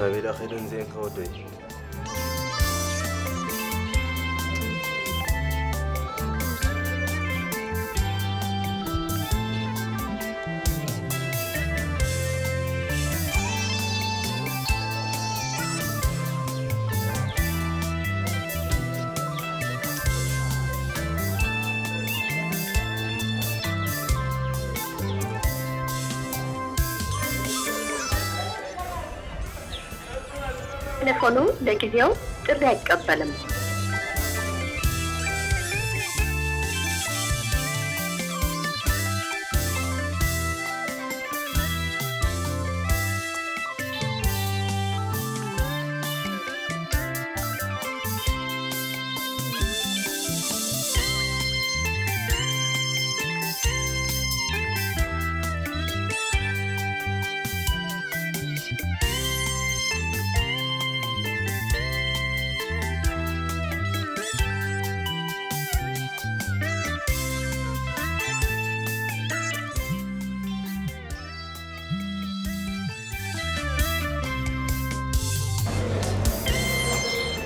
ኣበይ ደኣ ከይደን እዚአን ከወደይ? ቴሌፎኑ ለጊዜው ጥሪ ኣይቀበልም።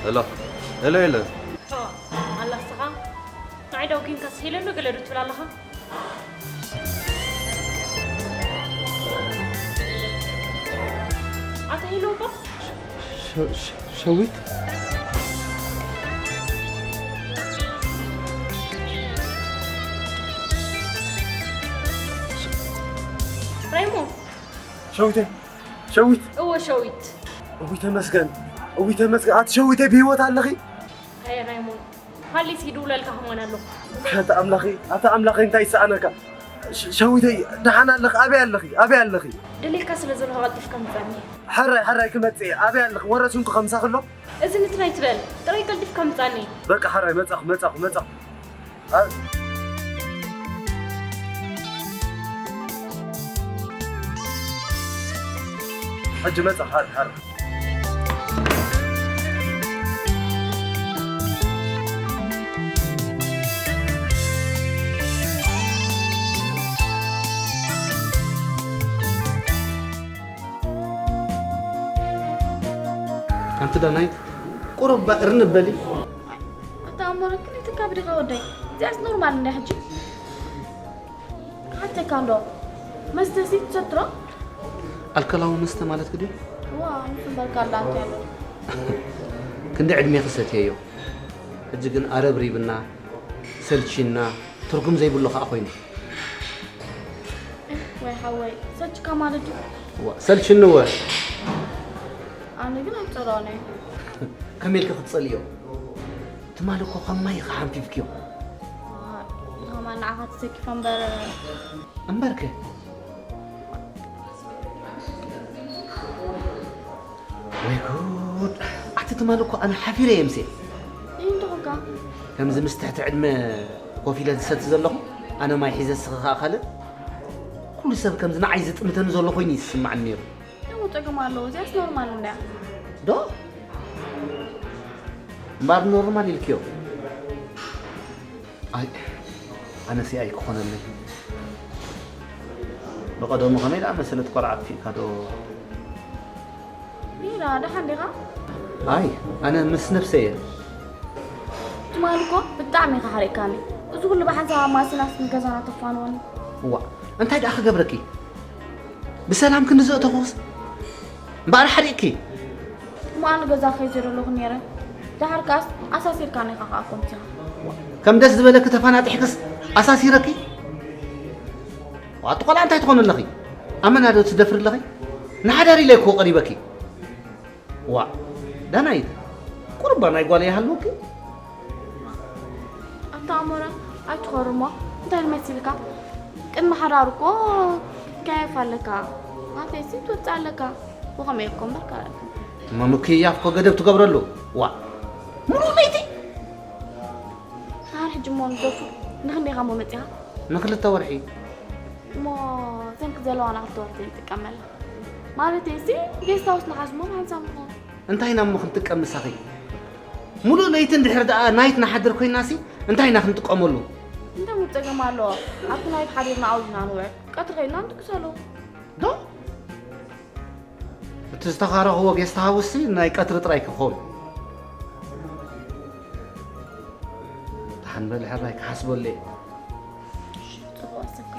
ሄሎ፣ ሄሎ፣ ሄሎ። ኣላ ንስኻ ንዓይ ዳው ኬንካ ስሂለሉ ገለ ዶ ትብል ኣለኻ? ኣታ ሄሎ እባ። ሸ-፣ ሸ-፣ ሸዊት? ራይሞ። ሸዊተይ፣ ሸዊት። እወ ሸዊት። እውይ ተመስገን፣ እውይ ተመስገን። ኣቲ ሸዊተይ ብህይወት ኣለኺ? ኣየ ራይሞ፣ ሃልይስ ይድውለልካ ከማን ኣለኹ። ኣታ ኣምላኸይ፣ ኣታ ኣምላኸይ እንታይ ይሰኣነካ? ሸ-፣ ሸዊተይ ደሓን ኣለኺ? ኣበይ ኣለኺ? ኣበይ ኣለኺ? ደልየካ ስለ ዘለኹ ቀልጢፍካ ምጻኒ። ሕራይ፣ ሕራይ ክመጽእ እየ። ኣበይ ኣለኺ? ወረ ስንኩ ከምሳኺ ኣሎ? እዚ ንትናይ ትበል፣ ጥራይ ቀልጢፍካ ምጻኒ። በቃ ሕራይ መጻኹ፣ መጻኹ፣ መጻኹ። ኣ-፣ ሕጂ መጻ፣ ሓር፣ ሓር። ኣንቲ ዳናይት፣ ቁሩብ ባእርኒ በሊ። ኣታ ኣሞረ፣ ክንደይ ትካብ ዲኻ ወደይ? እዚኣስ ኖርማል እንድያ ሕጂ። ክሓተካ እንዶ፣ መስተሲ ትሰትሮ? ኣልኮላዊ መስተ ማለት ግዲ? ዋ፣ ንሱ እምበር ካልእ እንታይ ኣሎ? ክንዲ ዕድሜኺ ሰትየዮ። ሕጂ ግን ኣረብሪብና፣ ሰልቺና፣ ትርጉም ዘይብሉ ከኣ ኮይኑ። ወይ ሓወይ፣ ሰልችካ ማለት ድዩ? ዋ፣ ሰልችኒ ወ። ኣነ ግን ኣይጸልኦን እየ። ከመይ ኢልኪ ክትጸልዮ? ትማሊ እኮ ከም ማይ ኢኻ ሓንፊፍክዮ። ኣይ፣ ንኸማን ንዓኻ ተሰኪፈ እምበር። እምበርከ? ወይ ጉድ! ኣቲ ትማሊ እኮ ኣነ ሓፊረ እየ ምሴ። እንታይ ኮንካ? ከምዚ ምስ ትሕቲ ዕድመ ኮፍ ኢለ ዝሰቲ ዘለኹ፣ ኣነ ማይ ሒዘ ንስኺ ከኣ ካልእ። ኩሉ ሰብ ከምዚ ንዓይ ዝጥምተኒ ዘሎ ኮይኑ እዩ ዝስምዓኒ ነይሩ። ደሞ ጸገም ኣለዎ፣ እዚኣስ ኖርማል እንድያ። ዶ? እምበኣር ኖርማል ኢልክዮ? ኣይ፣ ኣነሲ ኣይክኾነለይ። ብቐደሙ ከመይ ደኣ መሰለት ቆልዓ ኣጥፊእካ ዶ? ሚራ፣ ደሓን ዲኻ? ኣይ፣ ኣነ ምስ ነብሰይ እየ። ትማሊ እኮ ብጣዕሚ ኢኻ ሓሪቕካኒ። እዚ ኩሉ ብሓንሳብ ኣብ ማሲናስ ንገዛና ተፋንወኒ። እዋእ፣ እንታይ ደኣ ክገብረኪ? ብሰላም ክንዲ ዘእተኹስ እምበኣር ሓሪቕኪ። እሞ ኣነ ገዛ ከይዘ ዘለኹ ነይረ። ደሓር ከኣስ ኣሳሲርካኒ ኢኻ ከኣ ኮምቲኻ። ከም ደስ ዝበለኪ ተፋናጢሕክስ ኣሳሲረኪ? ዋእ፣ ኣቲ ቆልዓ እንታይ ትኾኒ ኣለኺ? ኣመና ዶ ትደፍሪ ኣለኺ? ንሓዳር ኢለ እኮ ቀሪበኪ። ዋእ፣ ዳናይት፣ ቁሩባ ናይ ጓል ይሃልወኪ። ኣታ ኣሞረ፣ ኣይትኾር እሞ፣ እንታይ መሲልካ? ቅድሚ ሓዳር እኮ ትከየፍ ኣለካ። ናተይሲ ትወጽእ ኣለካ። ብኸመይ እኮ እምበር ካልኣት። እሞ ምክይያፍ እኮ ገደብ ትገብረሉ። ዋእ፣ ሙሉእ ለይቲ። ኣነ ሕጂ እሞ ንደፉ፣ ንኽንደይ ኢኻ እሞ መጺኻ? ንኽልተ ወርሒ። እሞ ዘንኪ ዘለዋና ክልተ ወርሒ ዘይጥቀመላ። ማለተይሲ፣ ጌስት ሃውስ ንሓዝ እሞ ብሓንሳብ ንኾን። እንታይ ኢና እሞ ክንጥቀም ምሳኺ? ሙሉእ ለይቲ እንድሕር ደኣ ናይት ንሓድር ኮይናሲ እንታይ ኢና ክንጥቀመሉ? እንታይ ጸገም ኣለዎ? ኣብቲ ናይት ሓዲርና ኣውሪና ንውዕል። ቀትሪ ከይድና ንድግሰሉ። ዶ? እቲ ዝተኻረኽዎ ጌስት ሃውስሲ ናይ ቀትሪ ጥራይ ክኸውን። ደሓን በል ሕራይ ክሓስበሉ እየ። ጽቡቕ ኣሰብካ።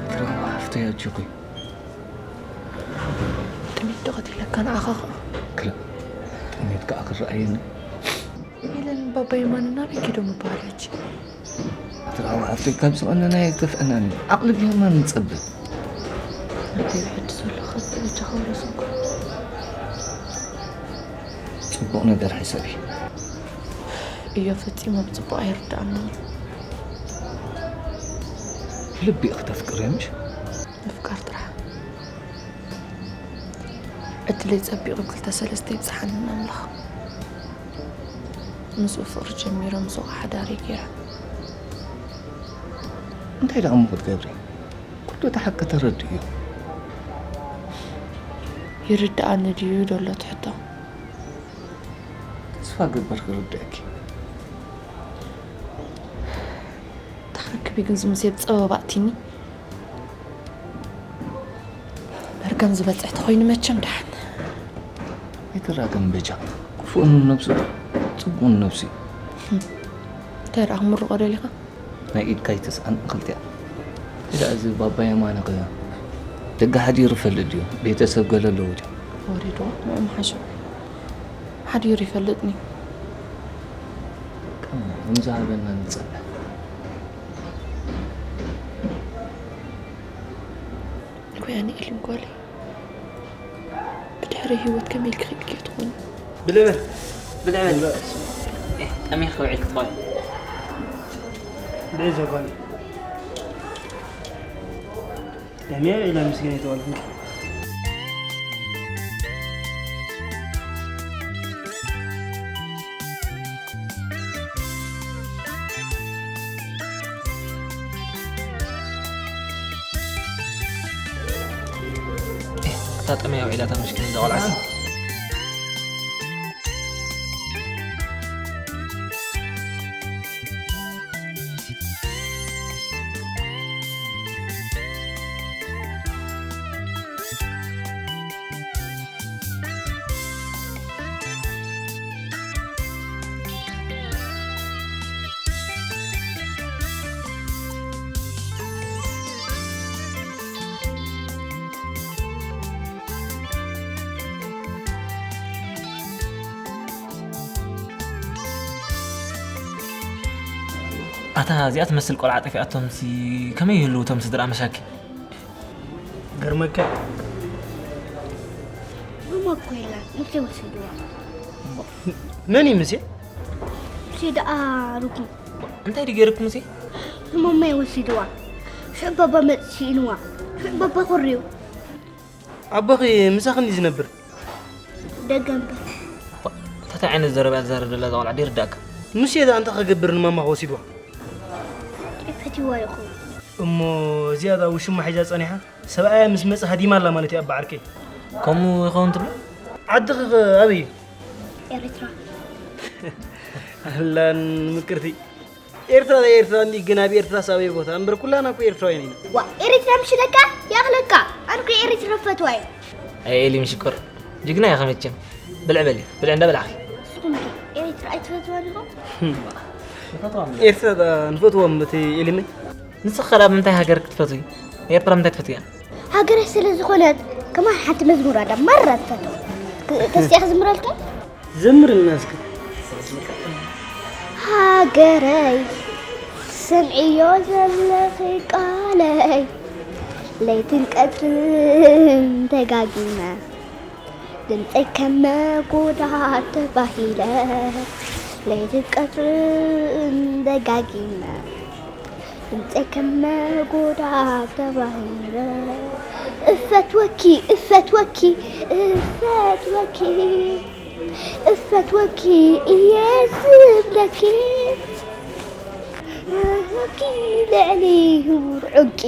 ትረኽባ ሃፍተይ ኣጆኺ። ጥሜት ዶ ቀቲለካ ንዓኻ ኸዓ? ክላ ጥሜት ከዓ ክረኣየኒ። ሄለን ባባ የማነ ናበይ ከይዶም ይበሃል ሕጂ? ትረኽባ ሃፍተይ ካብ ዝቐነና የግተፍአናኒ። ዓቕሊ ብየማን ንጸበ። ኣደይ ብሕጂ ዘሎ ከብድ በጃኻ ውረሶ እኮ። ጽቡቕ ነገር ሕሰቢ። እዮ ፈጺሞም ጽቡቕ ኣይርድኣንን። ልቢ እኽተፍቅር እያ ምሽ? ምፍቃር ጥራሕ። ዕድለይ ጸቢቑ ክልተ ሰለስተ ይብጽሓኒ ኣምላኽ። ምስኡ ፍቕሪ ጀሚረ ምስኡ ሓዳር ገይረ። እንታይ ደኣ እሞ ክትገብሪ? ኩሉ እቲ ሓቂ ተረድእዮ። ይርድኣኒ ድዩ ዶ ኣሎ እቲ ሕቶ? ተስፋ ገበር ክርድእኪ። ተኸክቢ ግን ዝምሴ ብጸበባ ኣእቲኒ። መርገም ዝበጽሕ ተኾይኑ መቸም ደሓን። ኣይትራገም በጃ። ክፉእ ንነብሱ ጽቡቕ ንነብሱ እዩ። እንታይ ደኣ ክምርቖ ደሊኻ? ናይ ኢድካ ይተስኣን ክልቲኣ። ኢዳ እዚ ባባ የማነ ከ ደገ ሓዲሩ ይፈልጥ ድዩ? ቤተሰብ ገለ ኣለዎ ድዩ? ወሪድዎ ንዕኡ ምሓሾ ሓዲሩ ይፈልጥኒ። ከም ዝሃበና ንጸበ። እኮ ያኔ ኢልም ጓለይ ብድሕሪ ህይወት ከመይ ኢልኪ ክኢልኪ ትኾኒ? ብልበል ብልዕበል ጠሚኽ ክውዒል ክትኾን ብዒ ዘጓኒ ደሚያ ኢላ ምስገን የተዋልኩ እታ ጠመያ ውዒላ እታ ምሽኪን እዛ ቆልዓ ኣታ እዚኣ ትመስል ቆልዓ ጠፊኣቶምሲ ከመይ ይህልዉ እቶም ስድራ መሻኪ? ገርመካ እሞ እኮ የላን ሙሴ ወሲድዋ። መን እዩ ሙሴ? ሙሴ ደኣ ርኩም እንታይ ድዩ ገይርኩም ሙሴ? ህሞመይ ወሲድዋ። ሽዑ ባባ መጽ ስኢንዋ። ሽዑ ባባ ኮርዩ። ኣቦኺ ምሳኺ እንዲ ዝነብር? ደገምበር እንታይ ዓይነት ዘረባ እያ ትዛረብ ዘላ እዛ ቆልዓ ደይርዳእካ? ሙሴ ደኣ እንታይ ክገብር ንማማኺ ወሲድዋ? ይፈትዋ ይኸውን። እሞ እዚኣ ደኣ ውሽማ ሒዛ ጸኒሓ ሰብኣያ ምስ መጸ ሃዲማ ኣላ ማለት እዩ ኣባ ዓርከይ። ከምኡ ይኸውን ትብሎ? ዓድኺ ኸ ኣበይ እዩ? ኤርትራ ኣላን ምቅርቲ ኤርትራ ዛ ኤርትራ እንዲ ግን ኣብ ኤርትራ ሳበይ ቦታ እምበር ኩላና እኮ ኤርትራውያን ኢና። ዋ ኤርትራ ምሽ ለካ ያኽለካ ኣንኩ ኤርትራ ፈትዋ እየ። ኣይ ኤሊ ምሽኮር ጅግና ኢኻ መቸም። ብልዕ በሊ ብልዕ እንዳ በላዕኺ። ንስኹም ከ ኤርትራ ኣይትፈትዋ ዲኹም? ኤርትራ ዛ ንፈትዎም እቲ ኤሊመይ ንስኺ ከ ኣብ ምንታይ ሃገር ክትፈትዊ? ኤርትራ ምንታይ ትፈትውያ? ሃገረ ስለ ዝኾነት ከማን ሓንቲ መዝሙር ኣዳ ማራ ትፈትዋ። ተስቲያ ክዝምረልኩም? ዘምርልና እስኪ። ሃገረይ ስምዕዮ ዘለኺ ቃለይ ለይትን ቀትርን ደጋጊመ ድምፀይ ከመጉዳት ተባሂለ ለይትን ቀትርን ደጋጊመ ድምፀይ ከመጉዳት ተባሂለ እፈትወኪ እፈትወኪ እፈትወኪ እፈትወኪ እየ ዝብለኪ ኪ ልዕሊ ህቡር ዕንቂ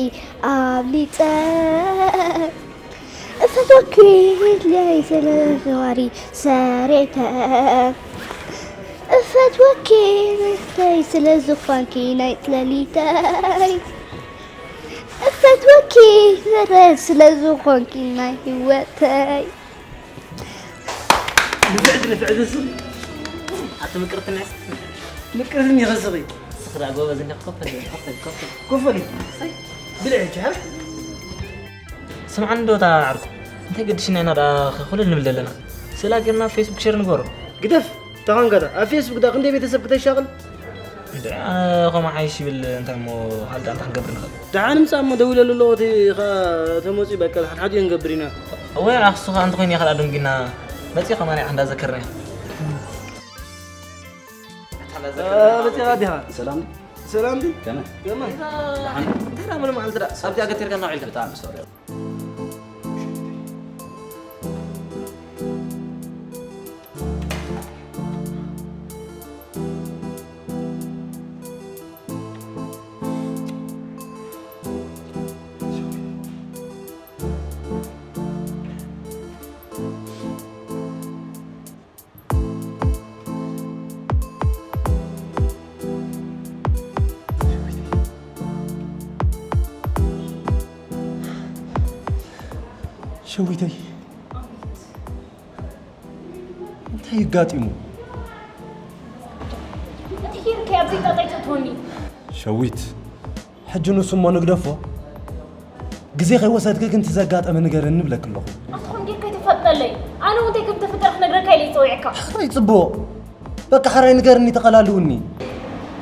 ኣብሊፀ እፈትወኪ ለይሰለ ዘዋሪ ሰሬተ እፈትወኪ ንሰይ ስለ ዝኾንኪ ናይ ጽለሊተይ፣ እፈትወኪ ንረ ስለ ዝኾንኪ ናይ ህይወተይ። ንፍዕቲ ንፍዕቲ ስም ኣቲ ምቅርትኒ ምቅርትኒ ይኸስኺ ስኽዳ ጎበዝ እንደ ኮፈል ኮፈል ኮፈል ኮፈል ሰይ ብልዕ ቻር። ስምዓኒ ዶ እታ ዓርኩ እንታይ ገድሽና ኢና ደኣ ኩሉ ንብል ዘለና ስእላ ጌርና ኣብ ፌስቡክ ሸር ንገሮ። ግደፍ። ተኻንካታ ኣብ ፌስቡክ ዳ ክንደይ ቤተሰብ ክተሻቕል? እንደ ከምኡ ሓይሽ ይብል እንታይ እሞ ካልእ እንታይ ክንገብር ንኽእል? ደሓን ምጻእ እሞ ደዊለሉ ኣለኹ እቲ ኸ ተመጺኡ በቃ ሓድሓዲኡ ንገብር ኢና። እወ ኣኽሱ ኸኣ እንተኾይኑ እየ ካልኣ ደንጊና መጺኡ ከማን እያ እንዳዘከርና እያ። መጺኻ ዲኻ? ሰላም ሰላም ዲ? ከመይ? ከመይ? ደሓን። እንታይ ደኣ ምንም ዓልቲ ደኣ ኣብዚኣ ገቲርካ እናውዒልካ? ብጣዕሚ ሶሪ። ሸዊተይ እንታይ ይጋጢሙ? እንታይ ጌርካ ኣብዚ ጣጣ ይተትወኒ? ሸዊት ሕጂ ንሱ እሞ ንግደፎ። ግዜ ከይወሰድኪ ግን እቲ ዘጋጠመ ንገረኒ እብለኪ ኣለኹ። ኣትኾን ጌርካ ኣይተፋጥጠለይ። ኣነ እውን እንታይ ከም ተፈጠረ ክነግረካ ኢለ ይጸዊዕካ። ሕራይ ጽቡቕ። በቃ ሕራይ ንገርኒ ተቐላልውኒ።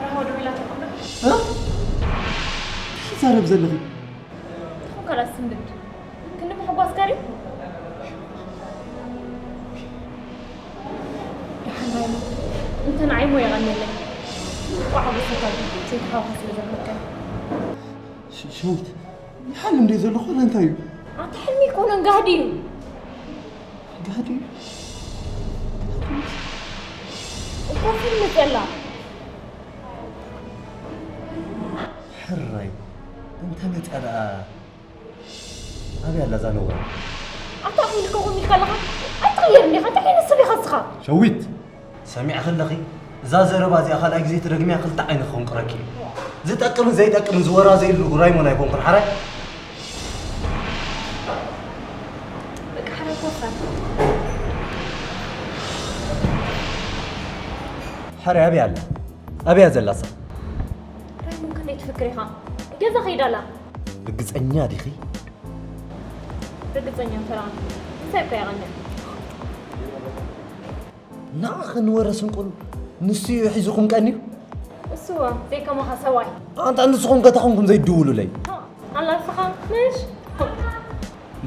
ራህዋ ደዊላ ተኾነ? እ? እንታይ ትዛረብ ዘለኺ? ትኾን ካልኣት ስንብድ። ክንዲ ምሕጓስ ጋር እዩ። ደሓን ራይሞ፣ እንተ ንዓይ እሞ የቐንየለይ። እንቋዕ ሓጎሰካ ግን፣ ዘይተሓዋወስ ስለ ዘብለካ። ሽ-፣ ሸዊት፣ ይሓልም እንደ ዘለኹ፣ ኣነ እንታይ እዩ? ኣንታ ሕልሚ ኣይኮነን፣ ጋህዲ እዩ። ጋህዲ እዩ? እኮ ፊልም መፅእ ኣላ። ሕራይ፣ እንተ መፅኣ ደኣ ኣበይ ኣላ እዛ ነውራ? ኣታ ኣኺልካ ኮም ኢልካ ኣለኻ? ኣይትቕየርን ዲኻ? እንታይ ዓይነት ሰብ ኢኻ ንስኻ? ሸዊት! ሰሚዕኺ ኣለኺ? እዛ ዘረባ እዚኣ ካልኣይ ግዜ ትደግምያ ክልተ ዓይኒ ክኾንቅረኪ እዩ። ዝጠቅምን ዘይጠቅምን ዝወራዘየሉ ራይሞን ኣይኮንኩን ሓራይ? በቃ ሓራይ ኮፋ። ሓራይ ኣበይ ኣላ? ኣበይ እያ ዘላ እሳ? ራይሞን ክንደይ ትፍክር ኢኻ? ገዛ ከይዳ ኣላ። ርግጸኛ ዲኺ? ርግጸኛ እንተ ደኣ እንታይ እኮ የቐንዕ? ንዓኺ ንወረ ስንቁል ንሱ እዩ ሒዙኹም ቀንዩ? እሱ እዋ ዘይከማኻ ሰብኣይ። ኣንታ ንስኹም ከ ተኾንኩም ዘይድውሉለይ? ኣላ ንስኻ ምሽ?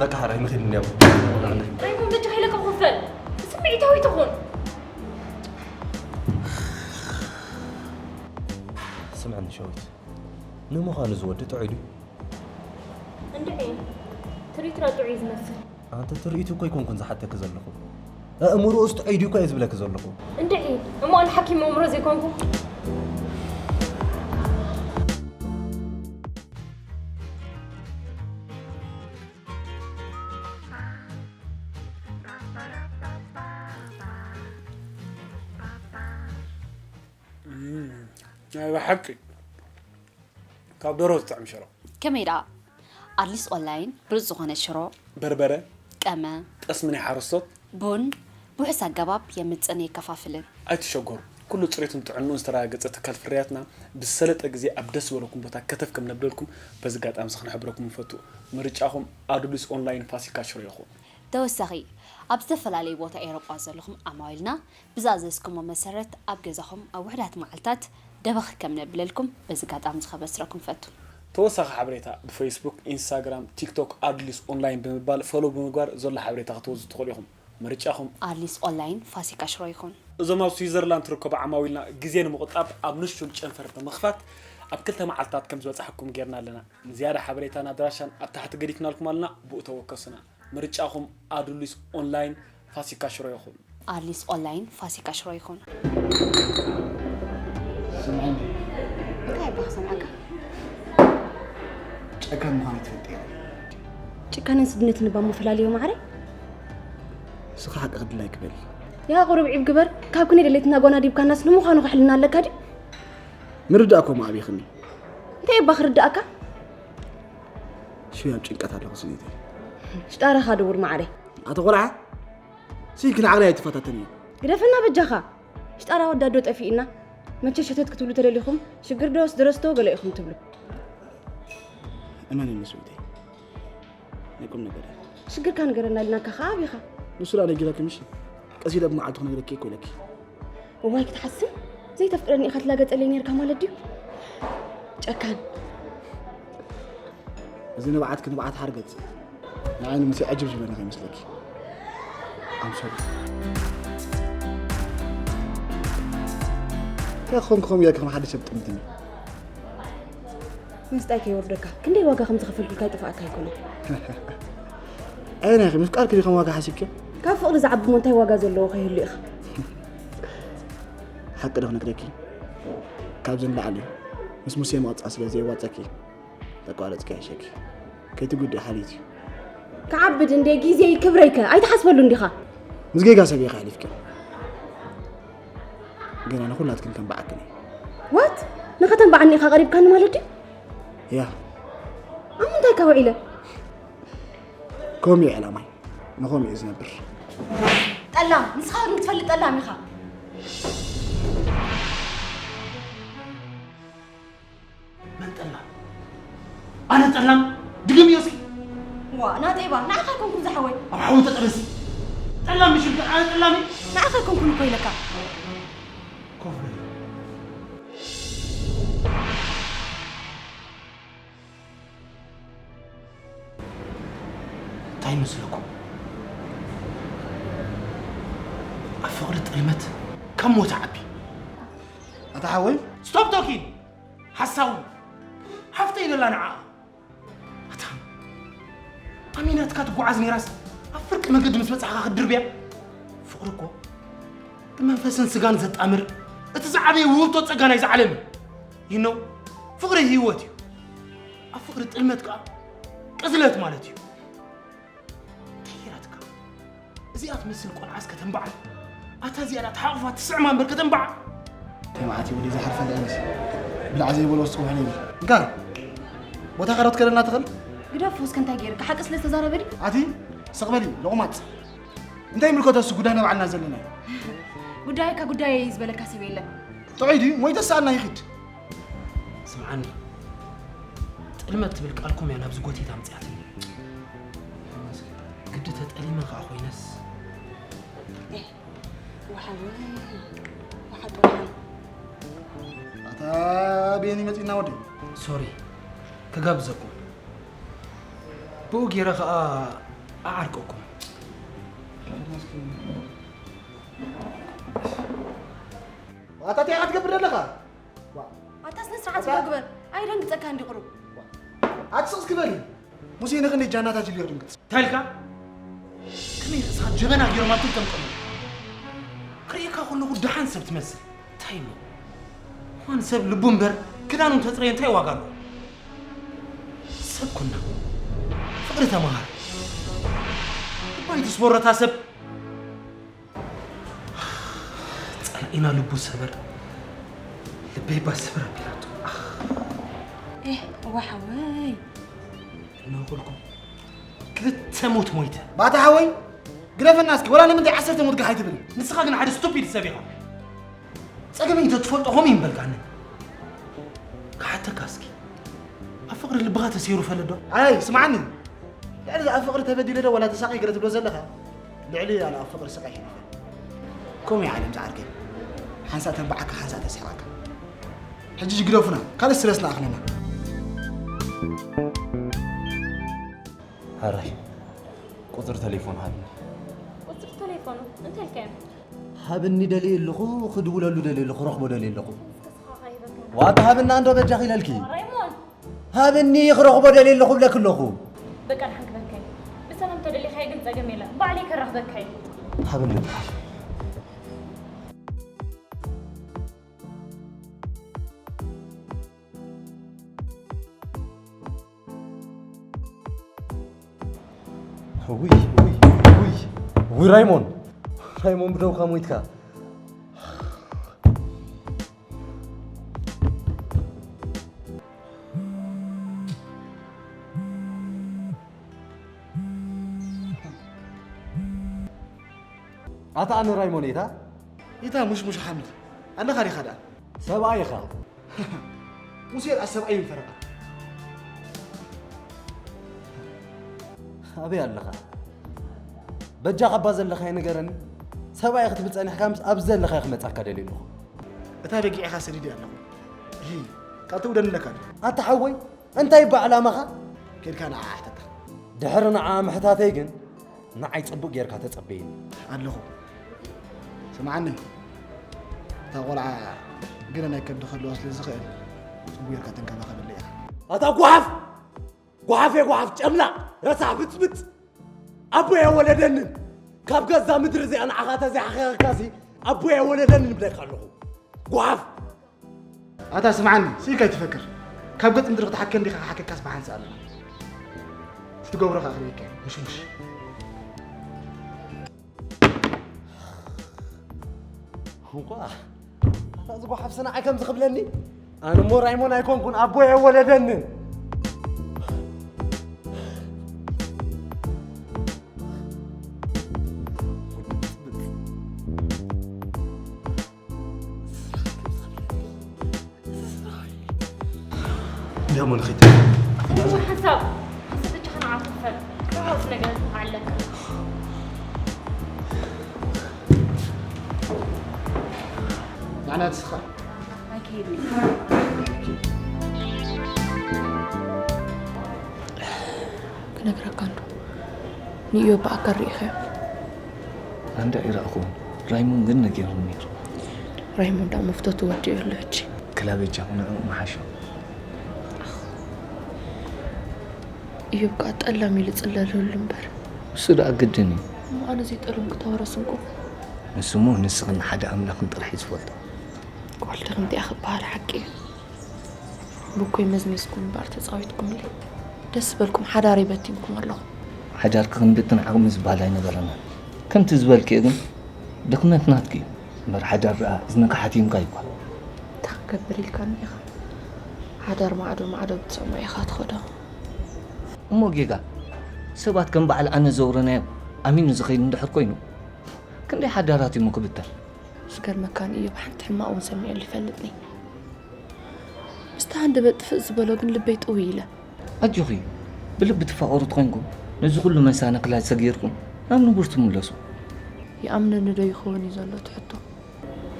በቃ ሓራይ ንኺድ እንድያው። ራይሞን በጃኻ ኢለካ ክፈል። ስምዒታዊ ትኹን። ስምዕኒ ሸዊት፣ ንምዃኑ እዚ ወዲ ጥዑይ ድዩ? እንድዒ፣ ትርኢትና ጥዑይ እዩ ዝመስል። ኣንተ ትርኢቱ እኮ ኣይኮንኩን ዝሓተኪ ዘለኹ። ኣእምሮኡስ ጥዑይ ድዩ እኮ እየ ዝብለኪ ዘለኹ። እንድዒ፣ እሞ ኣነ ሓኪም ኣእምሮ ዘይኮንኩ? እም፣ ናይ ብሓቂ ካብ ደርሆ ዝጥዕም ሽሮ። ከመይ ደኣ? ኣድሊስ ኦንላይን ብሉጽ ዝኾነ ሽሮ፣ በርበረ፣ ቀመ፣ ጠስሚ ናይ ሓረስቶት፣ ቡን ብውሑስ ኣገባብ የምጽእን የከፋፍልን። ኣይትሸገሩ፣ ኩሉ ጽሬቱን ጥዕንኡን ዝተረጋገጸ ትካል ፍርያትና ብዝሰለጠ ግዜ ኣብ ደስ ዝበለኩም ቦታ ከተፍ ከም ነብለልኩም በዚ ኣጋጣሚ እዚ ክንሕብረኩም ንፈቱ። ምርጫኹም ኣዱሊስ ኦንላይን ፋሲካ ሽሮ ይኹን። ተወሳኺ፣ ኣብ ዝተፈላለዩ ቦታ ኤውሮጳ ዘለኹም ዓማዊልና ብዝኣዘዝኩሞ መሰረት ኣብ ገዛኹም ኣብ ውሑዳት መዓልታት ደበኽ ከም ነብለልኩም በዚ ኣጋጣሚ እዚ ከበስረኩም እፈቱ። ተወሳኺ ሓበሬታ ብፌስቡክ፣ ኢንስታግራም፣ ቲክቶክ ኣድሊስ ኦንላይን ብምባል ፎሎው ብምግባር ዘሎ ሓበሬታ ክትወስዱ ትኽእሉ ኢኹም። ምርጫኹም። ኣድሊስ ኦንላይን ፋሲካ ሽሮ ይኹን። እዞም ኣብ ስዊዘርላንድ ትርከቡ ዓማዊልና ግዜ ንምቑጣብ ኣብ ንሹል ጨንፈር ብምኽፋት ኣብ ክልተ መዓልታት ከም ዝበጻሕኩም ጌርና ኣለና። ንዝያዳ ሓበሬታን ኣድራሻን ኣብ ታሕቲ ገዲፍናልኩም ኣለና፣ ብኡ ተወከሱና። ምርጫኹም ኣዱሊስ ኦንላይን ፋሲካ ሽሮ ይኹን። ኣድሊስ ኦንላይን ፋሲካ ሽሮ ይኹን። ስምዐኒ። እንታይ እባ ክሰምዓካ? ጨካን ምዃነይ ትፈልጢ ኢኺ። ጭካነን ስድነትን እባ እሞ ፈላልዮ ማዕረይ። ንስኺ ሓቂ ክድላይ ክበል። ያ ቁሩብ ዒብ ግበር፣ ካብ ክንደይ ደለይትና ጓና ዲብካናስ ንምዃኑ ክሕልና ኣለካ ድዩ? ምርዳእ እኮ ማዕቢኽኒ። እንታይ እባ ክርዳእካ? ሽው ኣብ ጭንቀት ኣለኹ ስኒተይ። ሽጣራኻ ድውር ማዕረይ። ኣቶ ቆልዓ፣ ስኢልኪ ንዓቕለይ ኣይትፈታተንዮ። ግደፈና በጃኻ። ሽጣራ ወዳዶ ጠፊእና። መቸ ሸተት ክትብሉ ተደሊኹም፣ ሽግር ዶስ ድረስቶ ገለ ኢኹም ትብሉ። እመኒ መስዊተይ። ናይ ቁም ነገር እያ። ሽግርካ ንገረና ኢልናካ ኸዓ ኣቢኻ። ንሱ ደኣ ነጊረኪ ምሽ? ቀስ ኢለ ብመዓልቱ ክነግረኪ እኮ ኢለኪ። እዋይ ክትሓስም፣ ዘይተፍቅረኒ ኢኻ ትላገጸለይ ነርካ ማለት ድዩ? ጨካን። እዚ ንብዓትኪ ንብዓት ሓርገጽ። ንዓይ ንምስይ ዕጅብ ዝበለኒ ከይመስለኪ። ኣምሶሪ። እንታይ ክኾንኩ ከምኡ ጌርኪ ከም ሓደ ሰብ ጥምትኒ? ምስጣይ ከይወርደካ፣ ክንደይ ዋጋ ከም ዝኸፈልኩልካ ይጥፍኣካ ኣይኮነን። ኣየናይኺ ምፍቃርኪ ድዩ ከም ዋጋ ሓሲብኪ? ካብ ፍቕሪ ዝዓቢ እሞ እንታይ ዋጋ ዘለዎ ከይህሉ ኢኻ? ሓቂ ዶ ክነግረኪ? ካብዚ ንላዕሊ ምስ ሙሴ ምቕጻል ስለ ዘየዋጸኪ፣ ተቋረጽኪ ይሕሸኪ። ከይትጉድኢ ሓልዩት እዩ። ክዓብድ እንዴ ግዜይ ክብረይከ ኣይትሓስበሉ እንዲኻ? ምስ ጌጋ ሰብ ኢኻ ኣሕሊፍኪ። ገና ንኹላትክን ከም በዓክን እየ። ዋት? ንኸተንባዓኒ ኢኻ ቀሪብካኒ ማለት ድዩ? ያ። ኣብ ምንታይ ካብ ውዒለ? ከምኡ እዩ ዕላማይ። ንኸምኡ እዩ ዝነብር። ጠላም፣ ንስኻ ግን ትፈልጥ ጠላም ኢኻ። መን ጠላም? ኣነ ጠላም? ድገምዮ እስኪ። ዋ፣ ናጤባ፣ ንዓኻ ኣይኮንኩን ዝሓወይ። ኣብ ሓዊ ተጠበሲ። ጠላም ምሽ ኢልካ፣ ኣነ ጠላም እየ? ንዓኻ ኣይኮንኩን እኮ ኢለካ። ኮፍ በል። እንታይ ይመስለኩም? ኣብ ፍቕሪ ጥልመት ከም ሞት ዓቢ። ኣታ ሓወይ? ስቶፕ ቶኪን! ሓሳዊ! ሓፍተይ ኢለላ ንዓ። ኣታ፣ ኣሚናትካ ትጓዓዝ ነይራስ፣ ኣብ ፍርቂ መገዲ ምስ በጻሕካ ክትድርብያ? ፍቕሪ እኮ ብመንፈስን ስጋን ዘጣምር፣ እቲ ዝዓበየ ውህብቶ ጸጋ ናይዚ ዓለም እዩ። You know? ፍቕሪ ህይወት እዩ። ኣብ ፍቕሪ ጥልመት ከኣ ቅዝለት ማለት እዩ። ከይራትካ። እዚኣ ትመስል ቆልዓስ ከተንባዕል። ኣታ እዚኣ ዳ ተሓቑፋ ትስዕማ እምበር ከተንባዕል። እንታይ መዓት እዩ ወደይ ዝሓርፈ ደኣ ነሲ። ብላዕ ዘይበሎ ወስኽ ውሕል ይብል። እንካ፣ ቦታ ካሮት ከለና ትኽእል? ግደፎ እስከ እንታይ ገይርካ? ሓቂ ስለ ዝተዛረበ ድዩ? ኣቲ፣ ስቕ በሊ፣ ሎቕማጽ። እንታይ ይምልከቶ እሱ ጉዳይ ናይ ባዕልና ዘለና እዩ። ጉዳይካ ጉዳየይ እዩ ዝበለካ ሰብ የለን። ጥዑይ ድዩ? ሞይተ ሰኣልና ይኺድ። ስምዓኒ፣ ጥልመት ትብል ቃልኩም እያ ናብዚ ጎቲት ኣምጽኣትኒ። ግዲ ተጠሊመ ከኣ ኮይነስ። ኤህ፣ ወሓወይ፣ ወሓጦ ወሓን። ኣታ ቤኒ መጺና ወዲ። ሶሪ፣ ክጋብዘኩም። ብኡ ገይረ ከኣ ኣዓርቀኩም። ኣታ እንታይ ኢኻ ትገብር ዘለኻ? ዋ። ኣታ ስነ ስርዓት ኣታ ግበር። ኣይደንግጸካ እንዲ ቁሩብ። ኣቲ ስቕ እስኪ በሊ። ሙሴ ንኽንደይ ጃናታት ኢሉ ይኽድንግጽ። እንታይ ኢልካ? ከመይ ርእስኻ ጀበና ገይሮም ኣብ ትልተም ቀሙ? ክርእየካ ከለኹ ደሓን ሰብ ትመስል። እንታይ እሞ? እዋን ሰብ ልቡ እምበር ክዳኑ እንተጽረየ እንታይ ዋጋ ኣለዎ? ሰብ ኩና። ፍቕሪ ተመሃር። እባ ኣይትስበረታ ሰብ። ጸላኢና ልቡ ሰበር፣ ልበይ ባ ሰበር ኣቢላቶ። ኣኽ። ኤህ፣ እዋ ሓወይ። እናበልኩም ክልተ ሞት ሞይተ። ባታ ሓወይ፣ ግደፈና እስኪ፣ ወላ ንምንታይ ዓሰርተ ሞት ጋሕ ኣይትብል? ንስኻ ግን ሓደ ስቱፒድ ሰብ ኢኻ። ጸገመይ እንተ ትፈልጦ ከምኡ ይምበልካኒ። ክሓተካ እስኪ፣ ኣብ ፍቕሪ ልብኻ ተሰይሩ ፈለዶ? ኣይ፣ ስምዓኒ። ልዕሊ ኣብ ፍቕሪ ተበዲለ ዶ ወላ ተሳቒ ገለ ትብሎ ዘለኻ? ልዕሊ ኣነ ኣብ ፍቕሪ ስቓይ ይሕልፈ። ከምኡ እዩ ዓለም ዝዓርከይ። ሓንሳእ ተንባዓካ፣ ሓንሳእ ተስሕቐካ። ሕጂ ግደፉና፣ ካልእ ስትረስ ንኣኽለና። ሕራይ፣ ቁጽሪ ተሌፎን ሃብኒ። ቁጽሪ ተሌፎኑ እንታይ ኢልካዮ? ሃብኒ ደልየ ኣለኹ፣ ክድውለሉ ደልየ ኣለኹ፣ ክረኽቦ ደልየ ኣለኹ። እስከ ስኻ ኸይበካ። ዋታ ሃብና እንዶ በጃኺ ኢለልኪ። ራይሞን! ሃብኒ ክረኽቦ ደልየ ኣለኹ እብለኪ ኣለኹ። በቃ ድሓን ክበካ እዩ። ብሰላም ተደሊኻዮ ግን ጸገም የለን። ባዕለይ ከራኽበካ እዩ። ሃብኒ በቃ። ውይ፣ ውይ፣ ውይ፣ ውይ፣ ራይሞን። ራይሞን ብደውካ ሞይትካ። ኣታ ኣነ ራይሞን እታ? ኢታ ሙሽሙሽ ሓምድ ኣለኻ ዲኻ ደኣ? ሰብኣይ ኢኻ። ሙሴ ደኣ ሰብኣይ ይፈረቓ። ኣበይ ኣለኻ? በጃኻ እባ ዘለኻዮ ንገረኒ። ሰብኣይ ክትብል ጸኒሕካ ምስ ኣብዚ ዘለኻዮ ክመጻካ ደልየ ኣለኹ። እታ በጊዕ ኢኻ ሰዲደ ኣለኹ። እሂ፣ ካብ ትውደኒ ኣለካ ዶ? ኣታ ሓወይ፣ እንታይ እባ ዕላማኻ? ኬድካ ንዓ ሕተታ። ድሕሪ ንዓ ምሕታተይ ግን ንዓይ ጽቡቕ ጌርካ ተጸበየኒ። ኣለኹ። ስምዓኒ፣ እታ ቆልዓ ገለ ናይ ከብዲ ክህልዋ ስለ ዝኽእል ጽቡቕ ጌርካ ተንከባኸበለይ ኢኻ። ኣታ ጓሓፍ! ጓሓፍ የጓሓፍ ጨምላቕ ረሳሕ ብጽብጽ! ኣቦይ ኣወለደንን ካብ ገዛ ምድሪ እዚኣ ንዓኻ ተዘይሓኺኸካሲ ኣቦይ ኣወለደንን እብለካ ኣለኹ። ጓሓፍ! ኣታ ስምዓኒ፣ ስኢልካ ኣይትፈክር። ካብ ገጽ ምድሪ ክትሓከ እንዲኻ ክሓከካስ ብሓንሳእ ኣለና። እቲ ትገብሮ ከኣ ክርእየካ እየ። ምሽምሽ። እንቋ ኣታ እዚ ጓሓፍ ስንዓይ ከምዚ ክብለኒ? ኣነ እሞ ራይሞን ኣይኮንኩን፣ ኣቦይ ኣይወለደንን። ደሞ ንኺድ። እሞ ሓንሳብ፣ ሓንሳብ ብቻ ንዓ ክፈል። ካልኦት ነገራት ኣለካ። ንዓና ትስኻ። ኣይከይድን። ክነግረካ እንዶ። ንእዮብ ብኣካል ርኢኻዮ? ኣንዳ ይረኣኹ። ራይሞን ግን ነጊሩኒ ነይሩ። ራይሞን ደኣ መፍተቱ ወዲኡ ኣሎ ሕጂ። ክላ በጃኹ ንዕኡ ምሓሾ። እዮብ ከኣ ጠላም ኢሉ ጽለለሉ እምበር። እሱ ደኣ ግድን እዩ። እሞ ኣነ ዘይጠለምኩ ተወረስንኩ። ንሱ እሞ ንስኽን ሓደ ኣምላኽን ጥራሕ እዩ ዝፈልጦ። ጓል ድኽምቲ እያ ክበሃል ሓቂ እዩ። ብኮይ መዝሚዝኩም እምበር ተጻዊትኩምለይ። ደስ ዝበልኩም ሓዳረይ በቲንኩም ኣለኹ። ሓዳርኪ ክንብትን ዓቕሚ ዝበሃል ኣይነበረናን። ከምቲ ዝበልክዮ ግን ድኽመት ናትኪ እዩ። እምበር ሓዳር ደኣ እዝንካ ሓቲምካ እዩ እኳ። እንታይ ክገብር ኢልካኒ ኢኻ? ሓዳር ማዕዶ ማዕዶ ብትሰምዖ ኢኻ ትኸዶ። እሞ ጌጋ ሰባት ከም በዓል ኣነ ዘውረናዮም ኣሚኑ ዝኸይድ እንድሕር ኮይኑ ክንደይ ሓዳራት እዩ ክብተን? ዝገርመካ ንእዮብ ሓንቲ ሕማቕ እውን ሰሚዐሉ ይፈልጥኒ። ምስቲ ሃንደበት ጥፍእ ዝበሎ ግን ልበይ ጥውይ ኢለ። ኣጆኺ፣ ብልቢ ትፋቐሩ ተኾይንኩም ነዚ ኩሉ መሳነክላት ሰጊርኩም ናብ ንቡር ትምለሱ። ይኣምነኒ ዶ ይኸውን እዩ ዘሎ እቲ ሕቶ?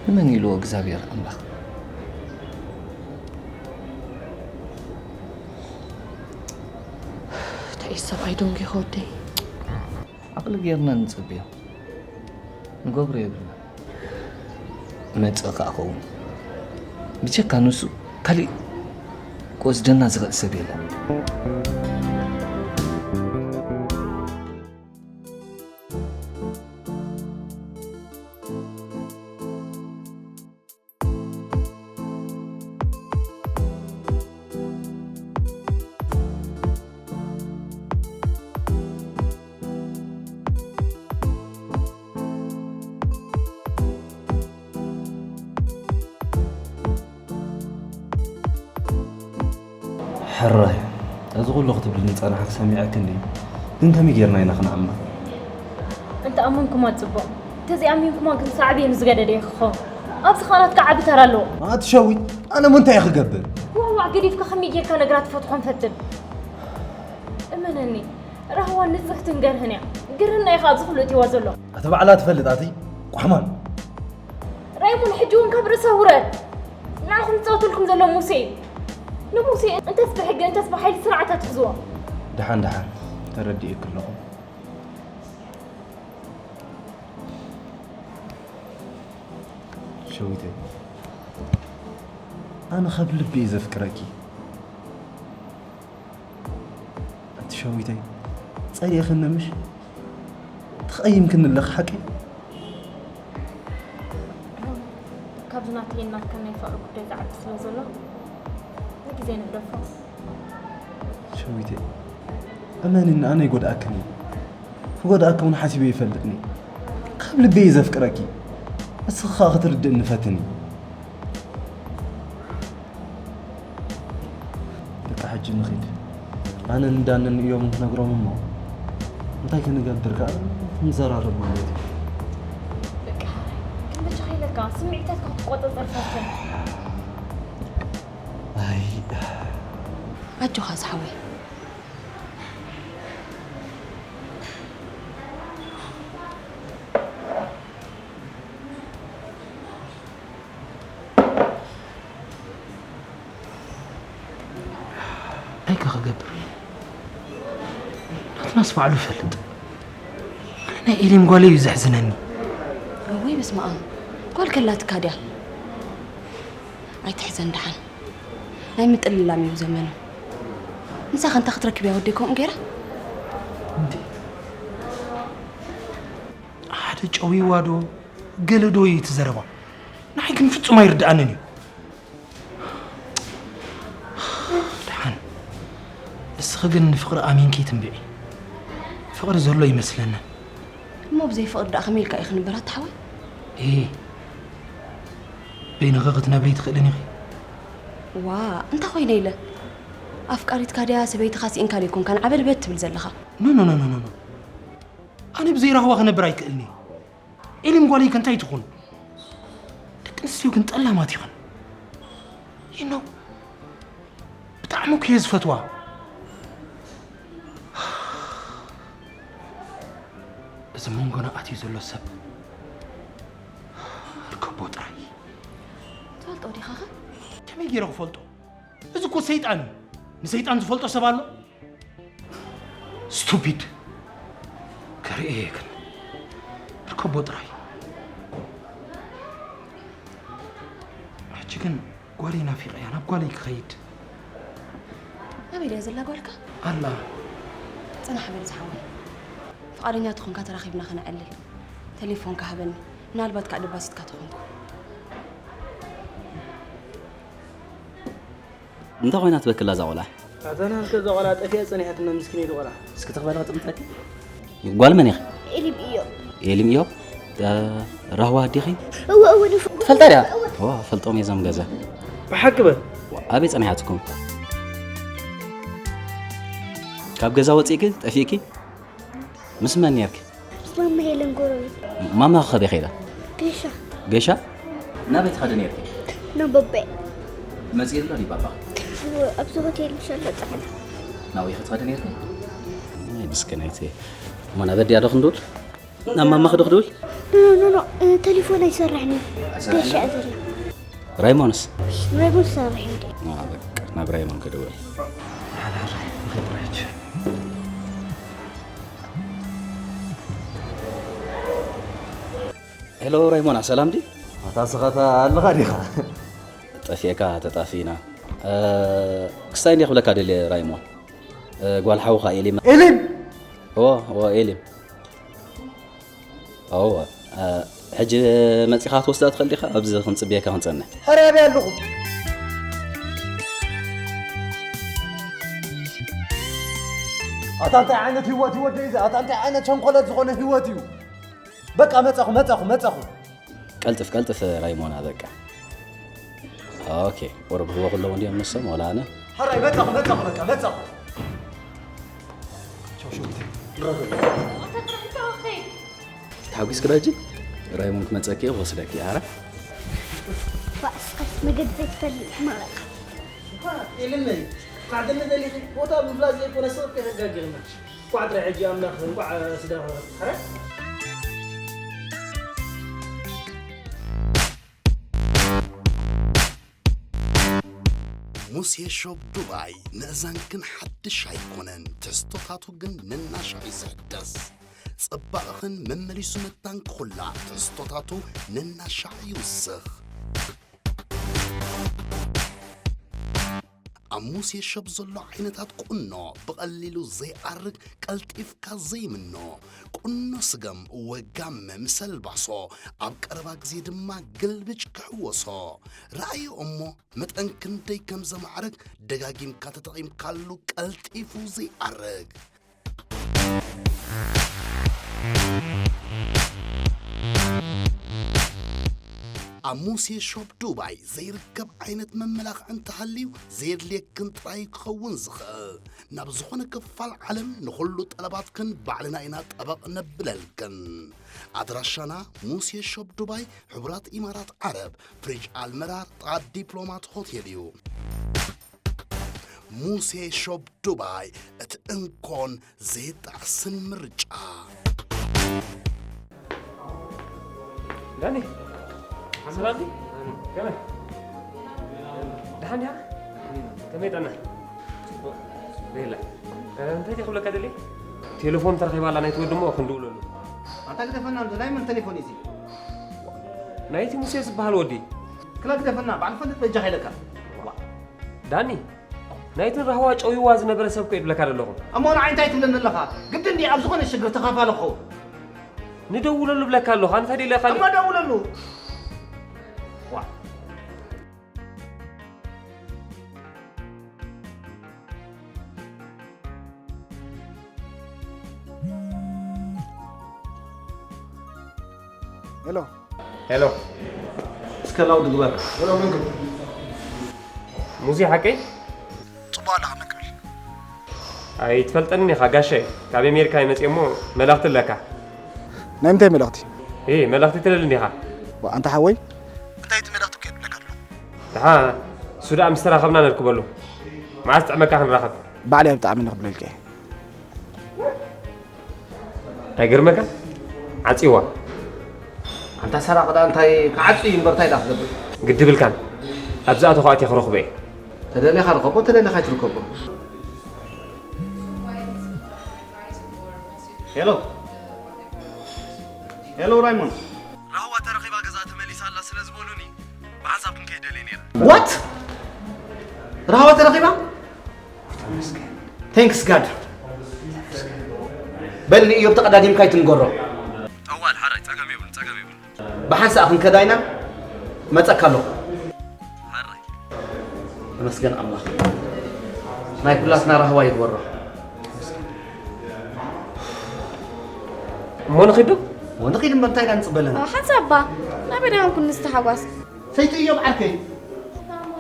ንመን ኢልዎ እግዚኣብሔር ኣምላኽ? እንታይ እዩ ሰብኣይ ደንጉዩ ከወደይ? ዓቕሊ ጌርና ንጸብዮ። ንገብሮ የብልና። መጸ ከኣ ኸውን። ብጀካ ንሱ ካሊእ ክወስደና ዝኽእል ሰብ የለን። ሕራይ፣ እዚ ኩሉ ክትብልኒ ጸናሕኪ ሰሚዐኪ እንድዩ። ግን ከመይ ጌርና ኢና ክንኣምና? እንተኣመንኩማ ጽቡቕ። እንተዘይኣሚንኩማ ግን ሳዕቤኑ ዝገደደ እዩ ክኸውን። ኣብዚ ኸኣ ናትካ ዓቢ ተራ ኣለዎ። ኣቲ ሸዊት፣ ኣነ እሞ እንታይ እየ ክገብር? ዋዋዕ ገዲፍካ ከመይ ጌርካ ነገራት ትፈትሖም ፈትን። እመነኒ፣ ራህዋ ንጽህትን ገርህን እያ። ግርህና እዩ ኸኣ ኣብዚ ኩሉ እትይዋ ዘሎ። ኣቲ ባዕላ ትፈልጥ ኣቲ ቋሕማን። ራይሞን ሕጂ እውን ካብ ርእሳ ውረድ። ንዓኹም ዝጻወተልኩም ዘሎ ሙሴ እዩ። ንሙሴ እንተስ ብሕጊ እንተስ ብሓይሊ ስርዓት ኣትሕዝዎ። ደሓን ደሓን ተረዲኤኪ ኣለኹ። ሸዊተይ፣ ኣነ ካብ ልቢ እየ ዘፍቅረኪ። ኣቲ ሸዊተይ፣ ጸሊእኽኒ ምሽ? ተቐይምክኒ ኣለኺ ሓቂ? ካብዚ ናተይን ናትካን ናይ ፍቕሪ ጉዳይ ዝዓቢ ስለ ዘሎ፣ ንግዜ ንግደፎ። ሸዊተይ፣ እመንኒ፣ ኣነ ኣይጎድኣክን እየ። ክጎድኣኪ እውን ሓሲበ ይፈልጥኒ። ካብ ልበይ እዩ ዘፍቅረኪ። እስኺ ኸኣ ክትርድእኒ ፈትኒ። በቃ ሕጂ ንኺድ። ኣነን ዳንን እዮም ንነግሮም እሞ እንታይ ክንገብር ከኣ ንዘራረብ ማለት እዩ። በቃ ግን መቼ ኸይለካ ስምዒታትካ ክትቆጻጸር ፈትን። ኣይ ኣጆኻ ዝሓወይ። እንታይ ከ ክገብር? ናትናስ ባዕሉ ይፈልጥ። ኣነ ናይ ኤሊም ጓለይ እዩ ዘሕዝነኒ። ወይ በስመ ኣብ፣ ጓል ከላትካ ድያ? ኣይትሕዘን ደሓን፣ ናይ ምጥልላም እዩ ዘመኑ። ንሳ ከንታ ክትረክብ እያ ወደይ ከምኡ ገይራ? እንዴ ሓደ ጨዊዋ ዶ ገለ ዶ እዩ እቲ ዘረባ? ንዓይ ግን ፍጹም ኣይርድኣንን እዩ። ደሓን እስኺ ግን ንፍቕሪ ኣሚንኪ ትንብዒ። ፍቕሪ ዘሎ ይመስለንን። እሞ ብዘይ ፍቕሪ ደኣ ከመይ ኢልካ እዩ ክንበር ኣታ ሓወይ? እሂ በይንኺ ክትነብሪ ኣይትኽእልን ኢኺ። ዋ እንታይ ኮይነ ኢለ? ኣፍቃሪትካ ድያ ሰበይትኻ ስኢንካ ዶ ኣይኮንካን ዓበድበድ ትብል ዘለኻ? ኖ ኖ ኖ ኖ ኖ ኣነ ብዘይ ራህዋ ክነብር ኣይክእልን እየ። ኤሊም ጓለይ ከ እንታይ ትኹን? ደቂ ኣንስትዮ ግን ጠላማት ይኹን ይኖ ብጣዕሚ እኮ እየ ዝፈትዋ። እዚ መንጎና ኣትዩ ዘሎ ሰብ ርከቦ ጥራይ። ትፈልጦ ዲኻ ኸ? ከመይ ገይረ ክፈልጦ? እዚ እኮ ሰይጣን እዩ። ንሰይጣን ዝፈልጦ ሰብ ኣሎ? ስቱፒድ። ከርእየ ግን ርከቦ ጥራይ። ሕጂ ግን ጓለይ ናፊቐያ፣ ናብ ጓለይ ክኸይድ። ኣበይ ድያ ዘላ ጓልካ? ኣላ። ጽናሕ በል ዝሓወይ። ፍቓደኛ ተኾንካ ተራኺብና ከነዕልል። ተሌፎንካ ሃበኒ። ምናልባት ከኣ ደባሲትካ ተኾንኩ። እንታይ ኮይና ትበክላ እዛ ቆልዓ? ኣታ ናትካ እዛ ቆልዓ ጠፊኣ ጸኒሓትና ምስኪነይቲ ቆልዓ። እስኪ ተኽባላ ጥምጠኪ። ጓል መን ኢኺ? ኤሊም እዮም። ኤሊም እዮም? ራህዋ ኣዴኺ? እወ እወ ንፍ- ትፈልጣ ድያ? ዋ ፈልጦም እየ እዞም ገዛ። ብሓቂ በል። ኣበይ ጸኒሓትኩም? ካብ ገዛ ወፂእኪ ጠፊእኪ? ምስ መን ነርኪ? ማማ ሄለን ጎረቤት። ማማ ከበይ ከይዳ? ገሻ ገሻ? ናበይ ትኸዲ ነርኪ? ንበበ መፂኡ ኣሎ ድዩ ባባ? ኣብዚ ሆቴል ምሸሎ ፃዕዳ ናበይ ክትኸዲ ነርኪ? ኣይ ምስኪናይቲ። እሞ ናብ ኣዲኣ ዶ ክንድውል? ናብ ማማኺ ዶ ክድውል? ኖ ኖ ኖ ኖ እ፣ ቴሌፎን ኣይሰርሕን እዩ። ገሻ እያ ዘላ። ራይሞንስ? ራይሞን ሰርሕ እንዴ? አ፣ በቃ ናብ ራይሞን ክድውል። ሄሎ ራይሞና፣ ሰላም ዲ? ኣታ ስኻታ ኣለኻ ዲኻ? ጠፊእካ ተጣፊእና። እ፣ ክስታይ እንዲየ ክብለካ ደልየ ራይሞን። እ፣ ጓል ሓውኻ ኤሊም። ኤሊም? እዎ፣ እዎ፣ ኤሊም። እዎ፣ እ፣ ሕጂ መጺኻ ክትወስዳ ትኽእል ዲኻ? ኣብዚ ክንጽበየካ ክንጸንሕ። ሕራይ ኣበይ ኣለኹም? ኣታ እንታይ ዓይነት ህይወት እዩ ወደይ እዚ? ኣታ እንታይ ዓይነት ሸንኮለት ዝኾነ ህይወት እዩ? በቃ መጻኹ፣ መጻኹ፣ መጻኹ። ቀልጥፍ፣ ቀልጥፍ ራይሞና፣ በቃ። ኦኬ፣ ቁሩብ ህወኹ ኣለዉ እንድዮም ንሶም፣ ወላ ኣነ። ሕራይ መጻኹ፣ መጻኹ፣ በቃ መጻኹ። ቻው ሸዊተይ። ንራኸብ። ተሓጒስኪ ዶ ሕጂ? ራይሞን ክመጸኪ ክወስደኪ፣ ኣረ። ባእስኻስ መገዲ ዘይትፈልጥ ማረኻ። ኢልመይ፣ ካዕደኒ ደሊኺ ቦታ ምፍላጥ ዘይኮነ ሰብ ከይተጋግርና። እንኳዕ ጥራይ ሕጂ ኣምላኽ፣ እንኳዕ ስድራ ረኸብኩ። ሕራይ? ሙሴ ሾፕ ዱባይ፣ ምእዛንክን ሓድሽ ኣይኮነን፣ ትሕዝቶታቱ ግን ነናሻዕ እዩ ዝሕደስ። ጽባቐኽን መመሊሱ መታንክኹላ፣ ትሕዝቶታቱ ነናሻዕ ይውስኽ። ኣብ ሙሴ ሾፕ ዘሎ ዓይነታት ቁኖ፣ ብቐሊሉ ዘይኣርግ፣ ቀልጢፍካ ዘይምኖ፣ ቁኖ ስገም ወጋመ ምስ ኣልባሶ፣ ኣብ ቀረባ ግዜ ድማ ግልብጭ ክሕወሶ። ረኣዮ እሞ፣ መጠን ክንደይ ከም ዘማዕርግ ደጋጊምካ ተጠቒምካሉ ቀልጢፉ ዘይኣርግ። ኣብ ሙሴ ሾፕ ዱባይ ዘይርከብ ዓይነት መመላኽዒ እንተሃልዩ፣ ዘየድልየክን ጥራይ ክኸውን ዝኽእል። ናብ ዝኾነ ክፋል ዓለም ንኹሉ ጠለባትክን ባዕልና ኢና ጠበቕ ነብለልክን። ኣድራሻና ሙሴ ሾፕ ዱባይ፣ ሕቡራት ኢማራት ዓረብ፣ ፍሪጅ ኣልመራር፣ ጥቓ ዲፕሎማት ሆቴል እዩ። ሙሴ ሾፕ ዱባይ፣ እቲ እንኮን ዘይጣዕስን ምርጫ። ዳኒ፣ ሰላም ድዩ? ከመይ? ደሓን ዲኻ? ከመይ ጥዕና? ሌላ። እ፣ እንታይ ድየ ክብለካ ደልየ? ቴሌፎን ተረኺባ ኣላ ናይቲ ወዲ እሞ ክንድውለሉ። ኣታ ግደፈና እንዶ፣ ናይ መን ቴሌፎን እዩ እዚ? ናይቲ ሙሴ ዝበሃል ወዲ። ክላ ግደፈና፣ ባዕሉ ፈልጥ በጃኻ ኢለካ። ዋ። ዳኒ፣ ናይትን ራህዋ ጨውይዋ ዝነበረ ሰብ እኮ ይብለካ ዘለኹ። እሞ ንዓይ እንታይ ትብለኒ ኣለኻ? ግድን ድዩ ኣብ ዝኾነ ሽግር ተኻፋሊ ክኸውን? ንደውለሉ ብለካ ኣለኹ። ኣንታ ደለ ካልእ እሞ ደውለሉ። ዋ። ሄሎ። ሄሎ። እስከ ላውድ ግበር። ሄሎ፣ መን ክብል? ሙዚ ሓቀይ? ጽቡቕ ኣለኻ፣ መን ክብል? ኣይትፈልጠንን ኢኻ ጋሻይ። ካብ ኣሜሪካ ይመጽእ እሞ መልእኽቲ ኣለካ። ናይ ምንታይ መልእኽቲ? እ፣ መልእኽቲ ትደልን ኢኻ? ዋ፣ ኣንታ ሓወይ። እንታይ እቲ መልእኽቲ እኮ የብለካ ኣሎ። ደሓ፣ ሱዳን ምስ ተራኸብና ነርክበሉ። መዓስ ጥዕመካ ክንራኸብ? ባዕለይ ኣብ ጣዕሚ ንኽብለልካ እየ። ኣይገርመካ? ዓጽዋ። ኣንታ ሰራቕ ደኣ እንታይ ክዓጹ እዩ እምበር እንታይ ደኣ ክገብር? ግድብልካን። ኣብዚ ኣተኹ ኣትየ ክረኽቦ እየ። ተደሊኻ ርኸቦ፣ ተደሊኻ ኣይትርከቦ። ሄሎ። ሄሎ ራይሞን። ራህዋ ተረኺባ ገዛ ተመሊሳ ኣላ ስለ ዝበሉኒ ብሓንሳብ ክንከይድ ደልየ ነይረ። ዋት? ራህዋ ተረኺባ? ተመስገን። ቴንክስ ጋድ። በል ንእዮብ ተቐዳዲምካ ኣይትንገሮ። ጠዋል ሓራይ ጸገም የብሉን፣ ጸገም የብሉን። ብሓንሳእ ክንከዳ ኢና፣ መጸካ ኣለኹ። ሓራይ። ተመስገን ኣምላኽ። ናይ ኩላትና ራህዋ ይግበሮ። እሞ ንኺድ ዶ? እሞ ንኺድ እምበር እንታይ ኢና ንጽበ ኣለና? ሓንሳብ እባ ናበይ ደኣ ኮንኩም ንዝተሓጓስ? ሰይቲ እዮብ ዓርከይ። ማማ፣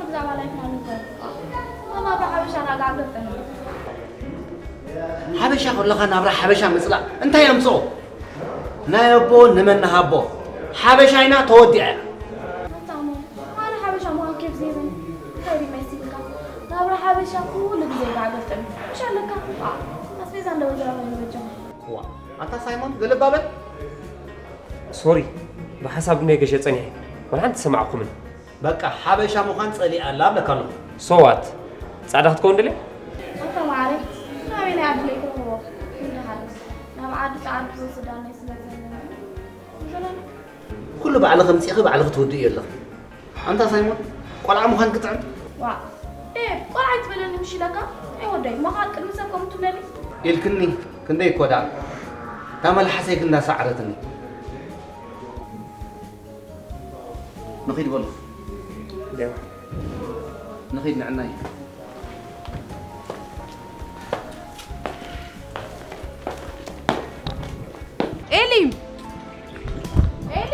ብዛዕባ ላይፍና ንዛረብ። ማማ፣ ብሓበሻ ናብራ ገጠመ። ሓበሻ ከለኻ ናብራ ሓበሻ ምጽላእ እንታይ ኣምጽኦ? ናይ ኣቦ ንመን ንሃቦ? ሓበሻ ኢና፣ ተወዲኣ እያ። ኣታ እሞ፣ ኣነ ሓበሻ ምዃን ኬፍ ዘይብለኒ። እንታይ ድዩ መሲልካ? ናብራ ሓበሻ ኩሉ ግዜ ይበዓል ገጠመ። ሓበሻ ኣለካ? ዋ፣ ኣስቤዛ እንዳ ወይዘሮ በሉ በጃኹም። ዋ፣ ኣታ ሳይሞን፣ ገለባ በል። ሶሪ፣ ብሓሳብ ግናይ ገሸ ጸኒሐ። ወላ ሓንቲ ሰማዕኩምን። በቃ ሓበሻ ምዃን ጸሊኣ ኣላ እብለካ ኣለኹ። ሶ ዋት? ጻዕዳ ክትከውን ድልያ? ኣታ ማዓረይ፣ ናበይ ናይ ዓዲ ለይትረኽቦ? እንዳ ሓደስ፣ ናብ ዓዲ ጻዕዳ ዝወስዳናይ ስለ ዘለኒ። ኩሉ ባዕልኺ ኣምጺእኺ ባዕልኺ ትውድእዮ ኣለኺ። ኣንታ ሳይሞን፣ ቆልዓ ምዃን ክጥዕም? ዋእ፣ ኤብ፣ ቆልዓ ኣይትበለኒ ምሽ ኢለካ? ኣይ ወደይ፣ መኻን ቅድሚ ሰብ ከምኡ ትብለኒ? ኢልክኒ፣ ክንደይ እኮ ደኣ። እታ መልሓሰይ ክንዳ ሰዓረትኒ። ንኺድ በሉ። ደው። ንኺድ ንዕናይ። ኤሊ! ኤሊ!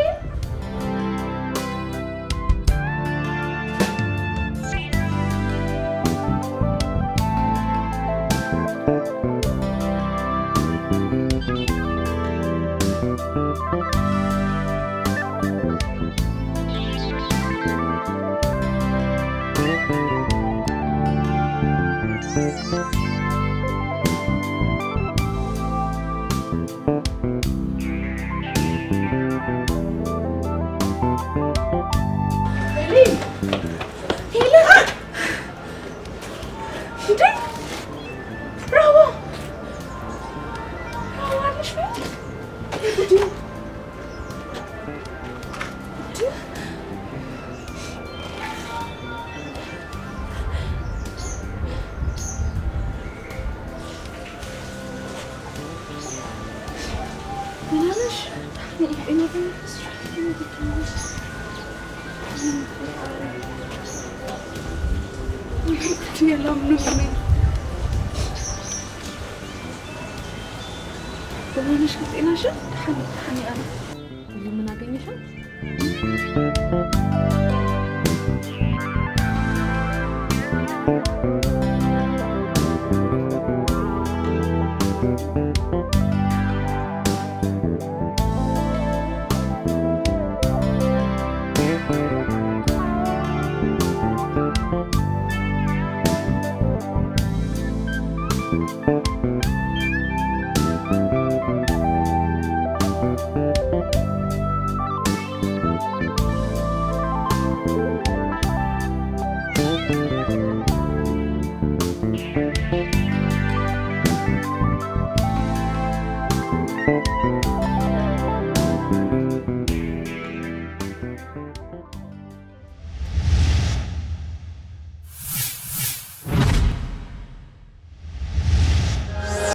ደህና ነሽ? ጤናሽን? ደሓን፣ ደሓን እየ ኣነ። ሁሉ ምን አገኘሻት?